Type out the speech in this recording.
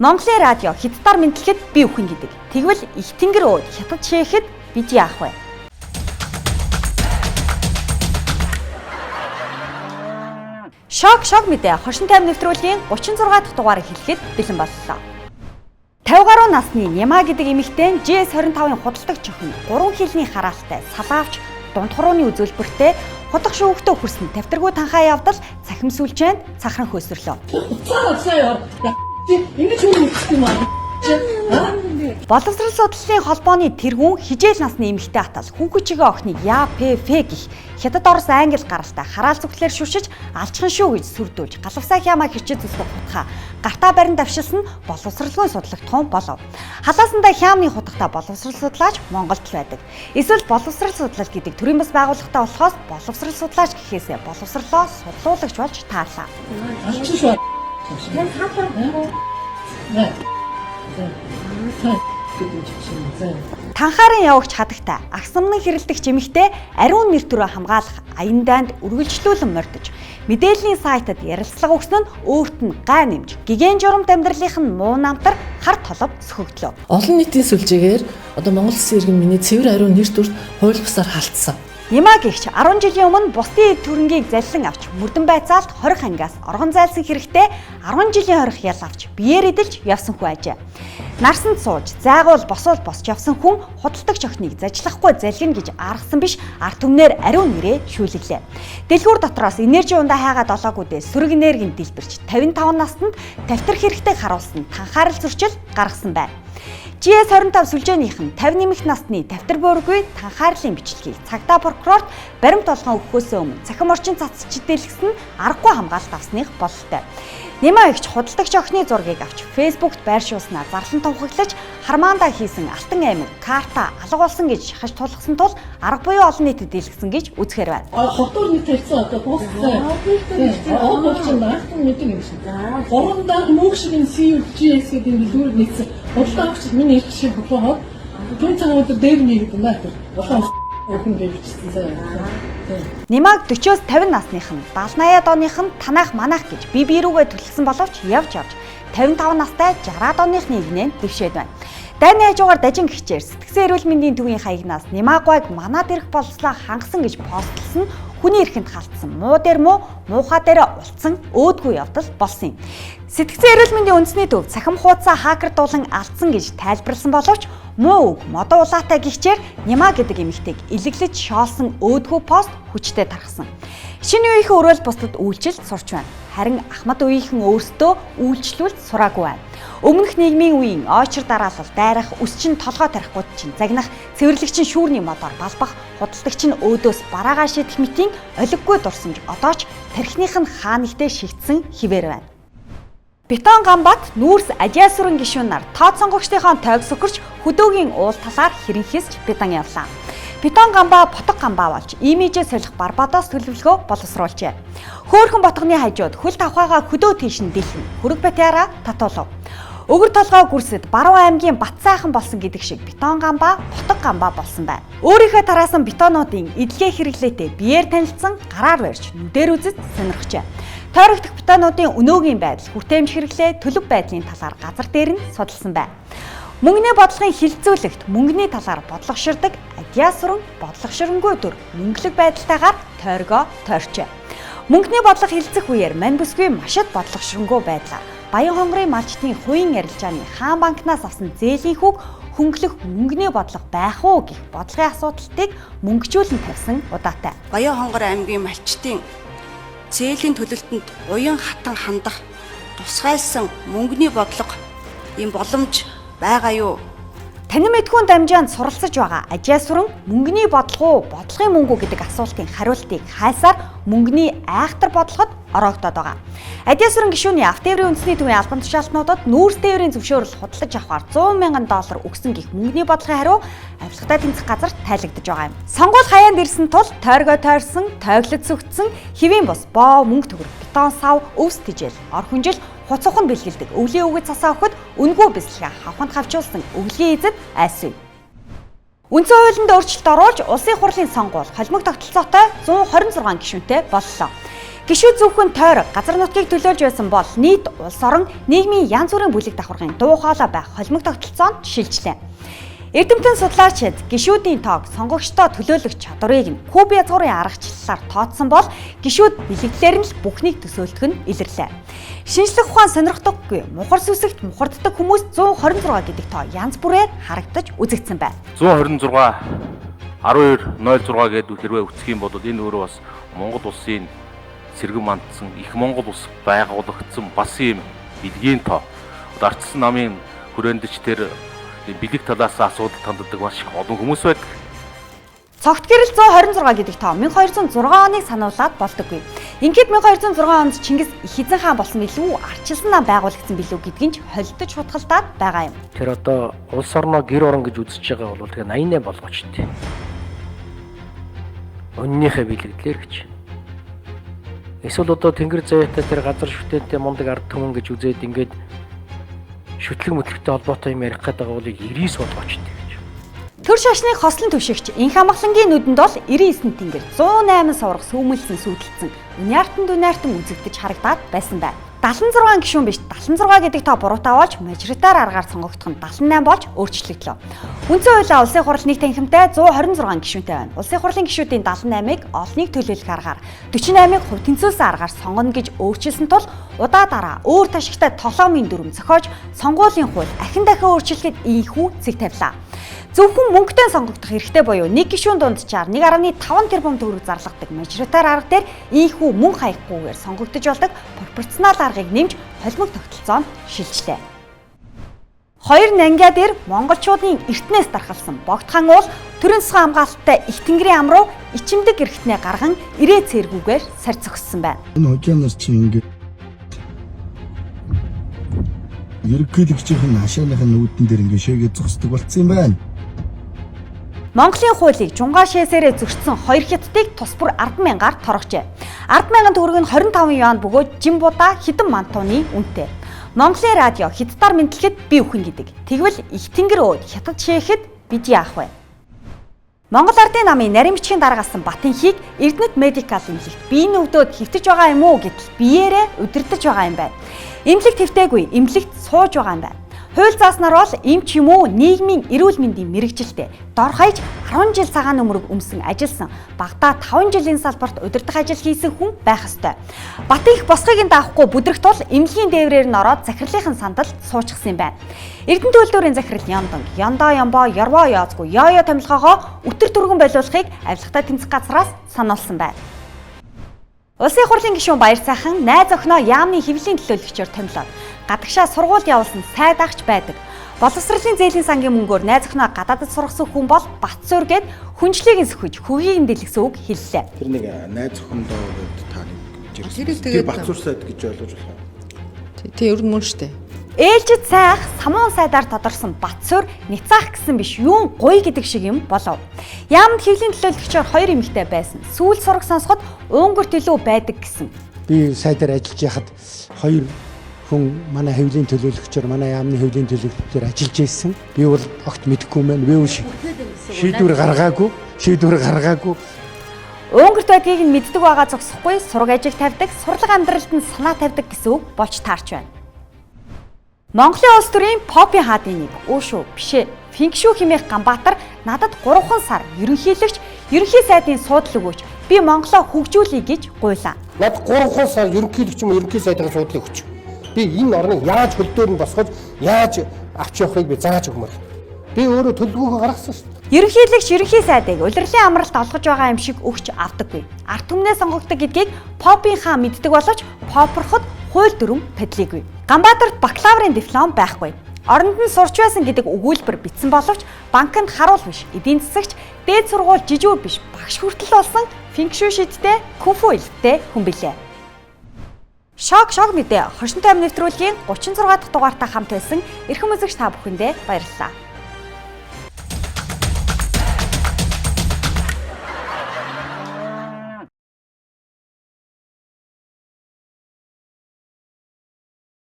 Монголын радио хятадаар мэдлэхэд би үхэн гэдэг. Тэгвэл их тэнгэр өөд хятад шээхэд бид яах вэ? Шок шок мэдээ хошин тайм нэвтрүүлгийн 36 дахь дугаарыг хэлэхэд бэлэн боллоо. 50 гаруй насны Няма гэдэг эмэгтэй GS25-ын худалдагч охин 3 хилний хараалтай салаавч дунд хурууны үзүүлбэртэй худах шүүхтөө хөрсөн тавтаргүй танхаа явдал цахим сүлжээнд цахран хөөсөрлөө. Ингэж хүн өгчих юм аа. Боловсрол судлалын холбооны тэргүүн хижээл насны эмэгтэй атал хүүхүүчийн охиныг Я П Ф гих Хятад Орос Англи гаралтай хараал зүхлээр шүшиж алчхан шүү гэж сүрдүүлж галавсаа хямаа хэрчээ зүслэх хутгаа гартаа барин давшилсан боловсролгүй судлагтхан болов. Халаасандаа хямны хутгата боловсрол судлаач Монголд л байдаг. Эсвэл боловсрол судлал гэдэг төрийн бас байгууллагатай болохоос боловсрол судлаач гэхээсээ боловсрлоо судлуулагч болж таарлаа. Алчин шүү. Тань хаалаа. Танхаарын явагч хадагтай агсамнан хэрэлдэгч эмэгтэй ариун нэр төрөө хамгаалах аян дайнд үргэлжлүүлэн мордож мэдээллийн сайтад ярилцлага өгсөн нь өөрт нь гай нэмж гигэн журамт амьдралынх нь муу намтар хар толов сөхөгдлөө. Олон нийтийн сүлжээгээр одоо Монгол Улсын иргэн миний цэвэр ариун нэр төрт хууль бусаар халтсан. Нима гихч 10 жилийн өмнө бусдын эд хөрөнгийг заллан авч мөрдөн байцаалд 20 ангиас оргон зайлсан хэрэгтэй 10 жилийн хорих ял авч биеэр эдэлж явсан хүн ажээ. Нарсанд сууж зайгуул босуул босч явсан хүн худалдагч охиныг зажлахгүй залгина гэж аргасан биш ард түмнээр ариун нэрээ шүүлгэлээ. Дэлгүүр дотроос энержи ундаа хайгаад олоогүйдээ сөрөг энергийн дэлбэрч 55 настанд тавтар хэрэгтэй харуулсан танхаарал зөрчил гаргасан байна. GS25 сүлжээнийх нь 50 нэмэх насны тавтар буургүй танхаарлын бичлэгийг цагдаа прокурорт баримт олгон өгөхөөсөө өмнө цахим орчин цацж дэлгэсэн нь аргагүй хамгаалалт авсных бололтой. Нэмаа ихч худалдагч охины зургийг авч Facebook-т байршуулснаар зарлан тунхаглаж хармаандаа хийсэн алтан аймаг карта алга болсон гэж шахаж тулгасан тул арга буюу олон нийтэд дэлгэсэн гэж үзэхээр байна. Хотоор нэг тавьсан одоо дууссан. Аа болчихно наахтан мэдэн юм шиг. Гурван даг мөнх шиг энэ CUGS гэдэг энэ дэлгүүр нэгсэн. Худалдаа авч миний эрх шиг хохоо. Түн цагаан өдөр дээр нэг гэдэг наа тэр. Улаан өхөн гэж бичсэн заяа. Нимаг 40-оос 50 насных нь 70 80-аад оных нь танаах манаах гэж бие бие рүүгээ түлхсэн боловч явж явж 55 настай 60-аад оныхны игнэн дэвшээд байна. Дайны хажуугаар дажин гихчээр сэтгцэн эрүүл мэндийн төвийн хаягнаас Нимагвайг манад ирэх боловслоо хангасан гэж постлсон нь хүний эрхэнд халтсан муу дээр муу муухай дээр улцсан өөдгүй явдал болсон юм. Сэтгцэн эрүүл мэндийн үндэсний төв цахим хуудасаа хакер дуулан алдсан гэж тайлбарласан боловч муу үг модон улаатай гихчээр Нима гэдэг эмэгтэйг илэглэж шоолсон өөдгөө пост хүчтэй тархсан. Шинэ үеийнхэн өрөөл бусдад үйлчилж сурч байна. Харин Ахмад үеийнхэн өөрсдөө үйлчлүүлж сураагүй байна. Өмнөх нийгмийн үеийн ойчор дараалал дайрах, өсчин толгой тарихгууд чинь загнах, цэвэрлэгчин шүүрний модоор балбах, худалдагч нь өөдөөс бараагаа шийдэх мэтийн олиггүй дурсамж одоо ч тархиных нь хаа нэгтээ шигдсэн хിവэр байна. Бетон гамбат нүүрс ажиасүрэн гишүүн нар тооцонгогчдынхоо тойг сөхөрч хөдөөгийн уул талаар хэрэнхийсч бетон явлаа. Бетон гамбаа ботог гамбаа болж имижээ солих Барбадос төлөвлөгөө боловсруулжээ. Хөөхөн ботгоны хажууд хөл тавхаагаа хөдөө тийш нь дэлхэн хөрөг батяра татуулав. Өгөр толгой гүрсэд Баруун аймгийн Батсайхан болсон гэдэг шиг бетон гамбаа ботог гамбаа болсон байна. Өөрийнхөө тараасан бетонуудын эдлэгээ хэрэглээтэй биеэр танилцсан гараар барьж нүдээр үзэж сонирхжээ. Тойрогдох бетонуудын өнөөгийн байдал, хүртээмж хэрэглээ, төлөв байдлын талаар газар дээр нь судалсан байна. Мөнгөний бодлогын хилцүүлэгт мөнгөний талаар бодлогоширдог адиасран бодлогоширонгүй төр мөнгөлөг байдалтайгаар тойргоо тойрчээ. Мөнгөний бодлого хилцэх үеэр мань бүсгүй маш их бодлогоширонгүй байдлаар Баян хонгорын малчдын хувийн арилжааны хаан банкнаас авсан зээлийн хүүг хөнгөлөх мөнгөний бодлого байх уу гэх бодлогын асуудалтыг мөнгөжүүлэн тавьсан удаатай. Баян хонгор аймгийн малчдын зээлийн төлөлтөнд уян хатан хандах тусгайлсан мөнгөний бодлого ийм боломж байгаа юу? Танин мэдхүүн дамжаанд суралцаж байгаа ажиасүрэн мөнгөний бодлого уу, бодлогын мөнгө үү гэдэг асуултын хариултыг хайсаар мөнгөний айхтар бодлогод ороогдоод байгаа. Адиасүрэн гишүүний Автеврийн үндэсний төвийн албан тушаалтнуудад нүүрс тээврийн зөвшөөрөл худалдаж авахар 100 мянган доллар өгсөн гих мөнгөний бодлогын хариу авилгатай тэмцэх газар тайлагдаж байгаа юм. Сонгуул хаяанд ирсэн тул тойргоо тойрсон, тойглод сүгдсэн, хэвийн бус боо мөнгө төгрөг, бетон сав, өвс тижэл, ор хүнжил хуцуухан бэлгэлдэг өвлийн үгэд цасаа өгөхөд үнгүй бэлсэлгээ хавханд хавчуулсан өвлийн эзэд айсвэ. Үндсэн хуулинд өөрчлөлт оруулж улсын хурлын сонгуул холимог тогтолцоотой 126 гишүүнтэй боллоо. Гишүүд зөвхөн тойр газар нутгийг төлөөлж байсан бол нийт улс орон нийгмийн янз бүрийн бүлэг давхаргын дуу хоолой байх холимог тогтолцоонд шилжлээ. Эрдэмтэн судлаачид гишүүдийн тоог сонгогчдоо төлөөлөх чадварыг нь куб язгуурын аргачлалаар тооцсон бол гишүүд бэлэгдлээр нь л бүхнийг төсөөлдөх нь илэрлээ. Шинжлэх ухаан сонирхдаггүй, мухар сүсэгт мухарддаг хүмүүс 126 гэдэг тоо янз бүрээр харагдаж үзэгдсэн байна. 126 12 06 гэдэг хэрвээ үцэх юм бол энэ өөрөө бас Монгол улсын сэргэн мандсан, их Монгол улс байгуулагдсан бас ийм бэлгийн тоо. Одоо ардчилсан намын хүрээнд ч тэр бэлэг талаас асуудал танддаг маш их олон хүмүүс байдаг. Цогт гэрэл 126 гэдэг тоо 1206 оныг сануулад болдоггүй. Ингээд 1206 онд Чингис их эзэн хаан болсон билүү, ардчилсан нам байгуулагдсан билүү гэдгийг нь холдож хутгалдаад байгаа юм. Тэр одоо улс орноо гэр орон гэж үзэж байгаа бол тэгээ 88 болгооч тий. Өннийхээ бэлэгдлэр гэж. Эсвэл одоо тэнгэр заяатай тэр газар шүтэнтэй мундаг ард түмэн гэж үзээд ингээд шүтлэг мэтлэгтэй холбоотой юм ярих гэдэг байгаа бол 99 болгооч тий гэж. Төр шашны хослон түшигч инх амгалангийн нүдэнд бол 99 тэнгэр 108 суврах сүүмэлсэн сүйдэлцэн үняртан дүняртан үзэгдэж харагдаад байсан байна. 76 гишүүн биш 76 гэдэг тоо буруутай болж мажоритар аргаар сонгогдох нь 78 болж өөрчлөгдлөө. Үндсэн хуулиа улсын хурал нэг танхимтай 126 гишүүнтэй байна. Улсын хурлын гишүүдийн 78-ыг олныг төлөөлөх аргаар 48-ыг хувь тэнцвүүлсэн аргаар сонгоно гэж өөрчилсөн тул удаа дараа өөр ташигтай тоглоомын дүрм зохиож сонгуулийн хууль ахин дахин өөрчлөхөд ийхүү цэг тавилаа. Зөвхөн мөнгөтэй сонгогдох эрхтэй буюу нэг гишүүн дунджаар 1.5 тэрбум төгрөг зарлагдаг мажоритар арга дээр ийхүү мөнгө хаяггүйгээр сонгогдож болдог пропорционал аргыг нэмж холимог тогтолцоонд шилжлээ. Хоёр нангиа дээр монголчуудын эртнээс дархалсан Богдхан уул төрийн засгийн хамгаалттай их тэнгэрийн ам руу ичимдэг эрхтнээ гарган ирээ цэргүүгээр сар зогссон байна. Энэ хожоо нар чи ингэ ерөнхийлөгчийн хашааныхын нүүдэн дээр ингэ шээгээ зогсдог болцсон юм байна. Монголын хуулийг жунгаа шээсээрээ зөрчсөн хоёр хятадыг тус бүр 10,000-аар торгожээ. 10,000 төгрөг нь 25 юан бөгөөд жин будаа хэдэн мантууны үнэтэй. Монголын радио хятадаар мэдлэхэд би үхэн гэдэг. Тэгвэл их тэнгэр өөд хятад шээхэд бид яах вэ? Монгол Ардын намын нарийн бичгийн дараагасан Батынхийг Эрдэнэт Медикал эмнэлэгт биеийн өвдөөд хэвтэж байгаа юм уу гэтэл биеэрээ удирдах байгаа юм байна. Эмнэлэгт хэвтээгүй, эмнэлэгт сууж байгаа юм байна. Хууль зааснаар бол эмч юм уу нийгмийн эрүүл мэндийн мэргэжилтэй дор хаяж 10 жил цагаан нөмрөг өмсөн ажилласан багадаа 5 жилийн салбарт удирдах ажил хийсэн хүн байх ёстой. Батынх босхийг нь даахгүй бүдрэх тул эмнэлгийн дээврээр нь ороод захирлынхын сандалд суучихсан юм байна. Эрдэнэт үйлдвэрийн захирал Яндонг, Яндаа Ямбоо, Ярвоо Яазгүй, Ёё томилгоогоо өтөр түргэн болиулахыг авилгатай тэмцэх газраас сануулсан байна. Улсын хурлын гишүүн Баярсайхан найз охиноо яамны хэвлэлийн төлөөлөгчөөр томилоод гадагшаа сургуульд явуулсан сайд агч байдаг. Боловсролын зээлийн сангийн мөнгөөр найз охиноо гадаадд сургасан хүн бол Батсуур гээд хүнжлийг нь сөхөж хөгийг нь дэлгэсэн үг хэллээ. Тэр нэг найз охиндоо гээд та нэг жиргсэн. Тэр Батсуур сайд гэж ойлгож болох уу? Тий, ер нь мөн штэ. Ээлжид сайх самуун сайдаар тодорсон Батсуур ницаах гэсэн биш юун гуй гэдэг шиг юм болов. Яамд хэвлэлийн төлөөлөгчөөр хоёр эмэгтэй байсан. Сүүл сураг сонсоход өнгөрт илүү байдаг гэсэн. Би сайдаар ажиллаж байхад хоёр хүн манай хэвлэлийн төлөөлөгчөөр, манай яамны хэвлэлийн төлөөлөгчөөр ажиллаж байсан. Би бол огт мэдэхгүй юм байна. Би бол шийдвэр гаргаагүй. Өнгөрт байдгийг нь мэддэг байгаа зогсохгүй сураг ажиг тавьдаг, сурлага амьдралд нь санаа тавьдаг гэсэн үг болж таарч байна. Монголын улс төрийн попын хаадын нэг өөшөө бишээ Фингшүү хэмээх Ганбаатар надад 3 сар ерөнхийлөгч, ерөнхий сайдын суудлал өгөөч. Би Монголоо хөгжүүлье гэж гуйлаа. Надад 3 сар ерөнхийлөгч юм ерөнхий сайдын суудлыг өгч. Би энэ орныг яаж хөлдөөр нь босгож, яаж авч явахыг би зааж өгмөр. Би өөрөө төлөвлөгөөгөө гаргасан шүү дээ. Ерөнхийлөгч ерөнхий сайдыг улирлын амралт олгож байгаа юм шиг өгч авдаггүй. Ард түмнээ сонгогддог гэдгийг попын хаан мэддэг боловч попорход хууль дүрм падлийгүй. Ганбаатарт бакалаврын диплом байхгүй. Оронд нь сурч байсан гэдэг өгүүлбэр бичсэн боловч банкнд харуул биш, эдийн засагч, дээд сургууль жижүүр биш, багш хүртэл болсон фингшүү шидтэй, кунфу илттэй хүн билээ. Шок мэдээ хошин тайм нэвтрүүлгийн 36 дахь дугаартаа хамт байсан эрхэм үзэгч та бүхэндээ баярлалаа.